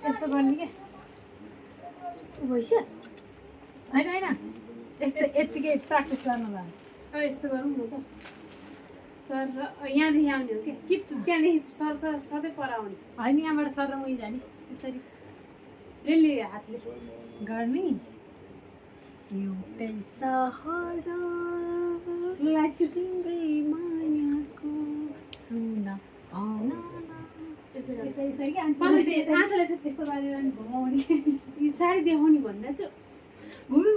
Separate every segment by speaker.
Speaker 1: यस्तो गर्ने के भइसक्यो
Speaker 2: होइन होइन यस्तो यत्तिकै प्र्याक्टिस गर्नुलाई
Speaker 1: अब यस्तो गरौँ न त सर र यहाँदेखि आउने हो कि त्यहाँदेखि सधैँ पर आउने
Speaker 2: होइन यहाँबाट सर र मै जाने यसरी
Speaker 1: ले हातले
Speaker 2: गर्ने एउटै सहारा
Speaker 1: लाग्छु
Speaker 2: तिम्रै मायाको सुन भन
Speaker 1: यसरी के आँखालाई चाहिँ त्यस्तो गरेर नि घुमाउने साडी देखाउने भन्दा चाहिँ
Speaker 2: घुम्नु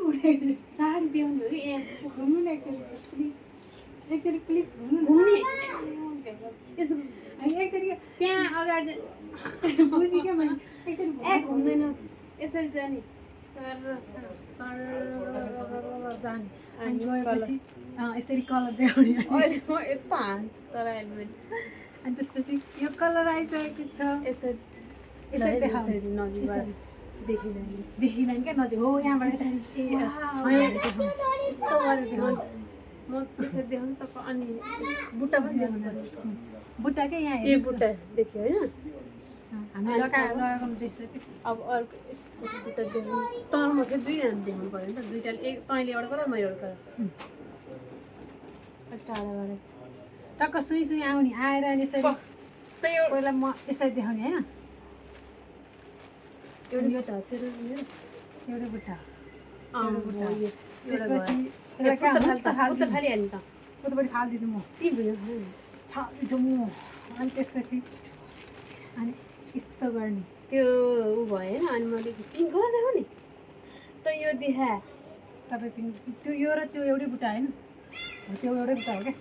Speaker 1: साडी देखाउने हो कि यहाँ
Speaker 2: घुम्नु न एकचोटि प्लिज घुम्नु
Speaker 1: घुम्ने यसो
Speaker 2: एकचोटि
Speaker 1: त्यहाँ अगाडि
Speaker 2: बुझेँ क्या मैले एकचोटि
Speaker 1: घुम्दैन यसरी जाने सर
Speaker 2: जाने अनि गएपछि यसरी कलर देखाउने
Speaker 1: अहिले म यता हान्छु तर अहिले मैले
Speaker 2: अनि त्यसपछि यो कलर आइसकेको छ
Speaker 1: यसरी
Speaker 2: यसरी देखाउने
Speaker 1: यसरी नजिकबाट देखिँदैन
Speaker 2: देखिँदैन क्या नजिक हो यहाँबाट यसरी यस्तो गरेर देखाउने
Speaker 1: म त्यसरी देखाउँछु तपाईँ अनि बुट्टा पनि देखाउनु पर्ने
Speaker 2: बुट्टा क्या यहाँ
Speaker 1: ए बुट्टा देख्यो होइन
Speaker 2: हामी लगाएको देख्छ कि
Speaker 1: अब अर्को यस्तो बुट्टा देखाउनु तर म फेरि दुईजना देखाउनु पऱ्यो नि त दुईवटाले एक तैँले एउटा गर मैले एउटा टाढाबाट
Speaker 2: टक्क सुई सुई आउने आएर अनि यसरी
Speaker 1: त्यही
Speaker 2: पहिला म यसरी देखाउने होइन
Speaker 1: एउटा ढाँचेर
Speaker 2: एउटा बुट्टा
Speaker 1: त्यसपछि
Speaker 2: त्यसपछि
Speaker 1: फालिहाल्ने त
Speaker 2: उतापट्टि फालिदिनु म
Speaker 1: के भयो
Speaker 2: फालिदिन्छु म अनि त्यसपछि अनि यस्तो गर्ने
Speaker 1: त्यो ऊ भयो होइन अनि मैले पिङ्क कलर देखाउने त यो देखा
Speaker 2: तपाईँ त्यो यो र त्यो एउटै बुट्टा होइन हो त्यो एउटै बुट्टा हो क्या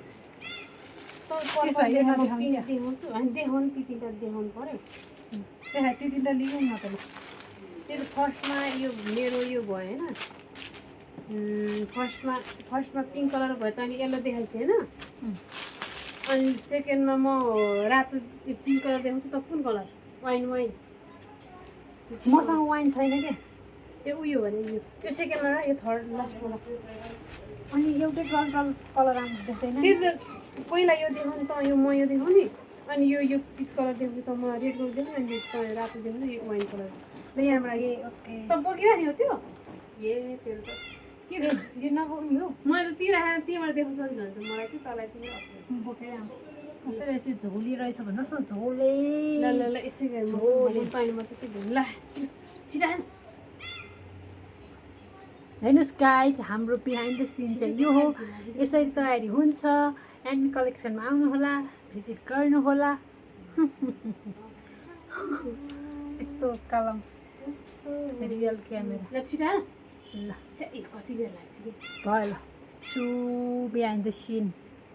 Speaker 1: देखाउँछु अनि देखाउनु ती तिनवटा देखाउनु पऱ्यो
Speaker 2: त्यहाँ ती तिनवटा लिउँ न त
Speaker 1: त्यो फर्स्टमा यो मेरो यो भयो होइन फर्स्टमा पिङ्क कलर भयो तैँले येल्लो देखाइस् होइन अनि सेकेन्डमा म रातो पिङ्क कलर देखाउँछु त कुन कलर वाइन
Speaker 2: मसँग वाइन छैन क्या
Speaker 1: यो उयो भने यो सेकेन्डमा र यो थर्ड लास्टमा
Speaker 2: अनि एउटै कलर आउनु देख्दैन
Speaker 1: त्यो त पहिला यो देखाउने त यो म यो देखाउने अनि यो पिच कलर देखाउँछु त म रेड कलर देखाउने अनि त रातो देखाउने यो वाइन कलर ल यहाँबाट
Speaker 2: ओके
Speaker 1: त बोकिरहेको हो त्यो ए त्यो त के
Speaker 2: यो नबोक्नु हो
Speaker 1: मैले त ती राखेर त्यहीँबाट देखाउन सकिनु हुन्छ मलाई चाहिँ तँलाई चाहिँ
Speaker 2: बोकेर आउँछु कसरी यसरी झोली रहेछ भन्नुहोस् न झोले
Speaker 1: ल ल ल यसै गरी पानी मात्रै चाहिँ ल छिटा
Speaker 2: हेर्नुहोस् गाइज हाम्रो बिहाइन्ड द सिन चाहिँ यो हो यसरी तयारी हुन्छ एन्मी कलेक्सनमा आउनुहोला भिजिट गर्नुहोला यस्तो कलम रियल क्यामेरा
Speaker 1: ल छिटा
Speaker 2: ल
Speaker 1: कति बेर लाग्छ कि
Speaker 2: भयो ल सु बिहाइन्ड द सिन